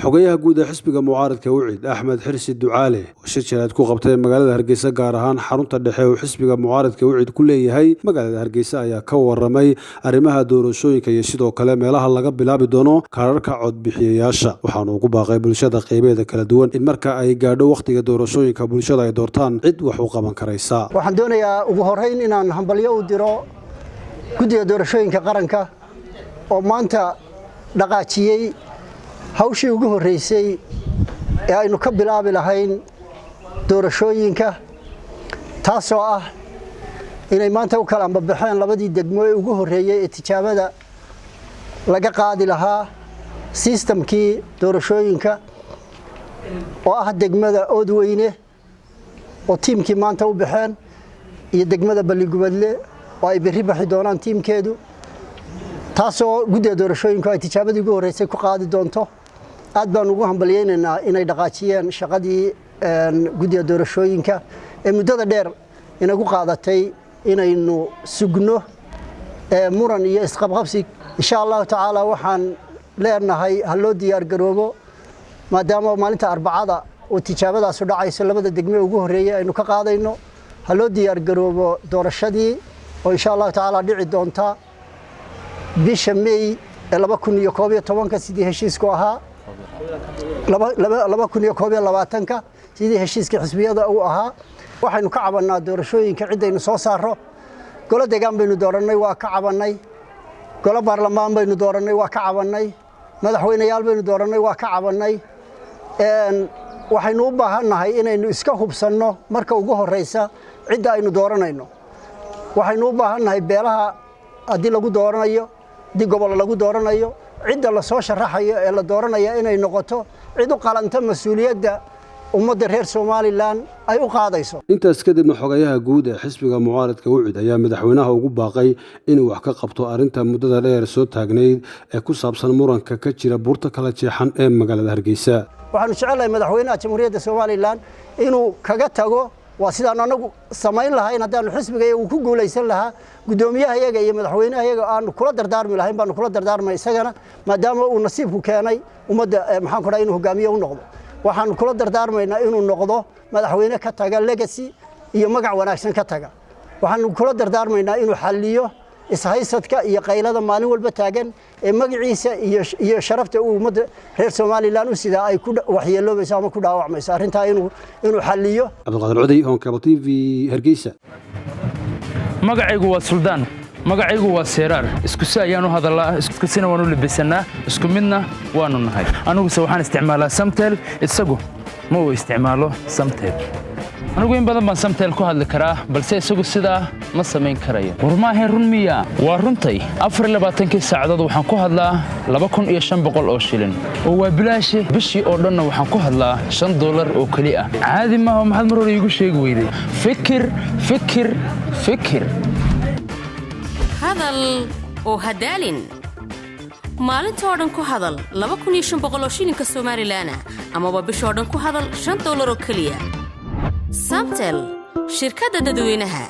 Xogayaha guud ee xisbiga mucaaradka UCID, Axmed Xirsi Ducaale, oo shir jaraa'id ku qabtay magaalada Hargeysa, gaar ahaan xarunta dhexe uu xisbiga mucaaradka UCID ku leeyahay magaalada Hargeysa, ayaa ka waramay arrimaha doorashooyinka iyo sidoo kale meelaha laga bilaabi doono kaararka codbixiyayaasha. Waxaanu ugu baaqay bulshada qeybeeda kala duwan in marka ay gaadho wakhtiga doorashooyinka bulshada ay doortaan cid wax u qaban karaysa. Waxaan doonayaa ugu horrayn inaan hambalyo u diro Guddiga Doorashooyinka Qaranka oo maanta dhaqaajiyey hawshii ugu horreysay ee aynu ka bilaabi lahayn doorashooyinka, taasoo ah inay maanta u kala ambabaxeen labadii degmo ee ugu horreeyey ee tijaabada laga qaadi lahaa sistamkii doorashooyinka, oo ah degmada Oodweyne oo tiimkii maanta u baxeen iyo degmada Balligubadle oo ay berri baxi doonaan tiimkeedu, taasoo guddiga doorashooyinku ay tijaabadii ugu horreysay ku qaadi doonto. Aad baan ugu hambalyaynaynaa inay dhaqaajiyeen shaqadii guddiga doorashooyinka ee muddada dheer inagu qaadatay inaynu sugno muran iyo isqabqabsi. Insha Allahu tacaala, waxaan leenahay ha loo diyaar garoobo, maadaama maalinta Arbacada oo tijaabadaasu dhacayso labada degme ugu horreeyey aynu ka qaadayno. Ha loo diyaar garoobo doorashadii oo insha Allahu tacaala dhici doonta bisha Mey ee 2011-ka, sidii heshiisku ahaa, 2021-ka, sidii heshiiska xisbiyada uu ahaa. Waxaynu ka cabannaa doorashooyinka ciddaynu soo saaro. Golo degaan baynu doorannay, waa ka cabannay. Golo baarlamaan baynu doorannay, waa ka cabannay. Madaxweyneyaal baynu doorannay, waa ka cabannay. Waxaynu u baahannahay inaynu iska hubsanno marka ugu horreysa cidda aynu dooranayno. Waxaynu u baahannahay beelaha haddii lagu dooranayo, haddii gobol lagu dooranayo, cidda lasoo sharaxayo ee la dooranaya inay noqoto cid u qalanta mas-uuliyadda ummadda reer Somaliland ay u qaadayso. Intaas kadibna xogayaha guud ee xisbiga mucaaradka UCID ayaa madaxweynaha ugu baaqay inuu wax ka qabto arrinta muddada dheer soo taagnayd ee ku saabsan muranka ka jira buurta kala jeexan ee magaalada Hargeysa. Waxaanu jecelnahay madaxweynaha Jamhuuriyadda Somaliland inuu kaga tago, waa sidaanu anagu samayn lahayn haddaanu xisbiga iyagu ku guulaysan lahaa, guddoomiyaha iyaga iyo madaxweynaha iyaga aanu kula dardaarmi lahayn baanu kula dardaarmay isagana. Maadaama uu nasiibku keenay ummadda, maxaan ku dhahay, inuu hogaamiye u noqdo, waxaanu kula dardaarmaynaa inuu noqdo madaxweyne ka taga legacy iyo magac wanaagsan ka taga. Waxaanu kula dardaarmaynaa inuu xalliyo ishaysadka iyo qaylada maalin walba taagan ee magaciisa iyo sharafta uu ummadda reer Somaliland u sidaa ay ku waxyeeloobayso ama ku dhaawacmayso. Arrintaa inuu xalliyo. Cabdiqaadir Codey, Horn Cable TV, Hargeysa. Magacaygu waa Suldaan, magacaygu waa Seeraar. Isku si ayaan u hadallaa, isku sina waan u labisannaa, isku midna waannu nahay. Aniguse waxaan isticmaalaa Samtel, isagu ma uu isticmaalo Samtel. Anigu in badan baan Samtel ku hadli karaa, balse isagu sidaa ma samayn karayo. War maahayn run miya? Waa runtay. 24-kii saacadood waxaan ku hadlaa 2500 oo shilin, oo waa bilaashe. Bishii oo dhanna waxaan ku hadlaa $5 oo keli ah. Caadi maaha. Maxaad mar hore iigu sheegi weyday? Fikir, fikir, fikir. Hadal oo hadaalin. Maalintoo dhan ku hadal 2500 oo shilinka Somaliland ah, amaba bishoo dhan ku hadal $5 oo keliya. Samtel, shirkadda dadweynaha.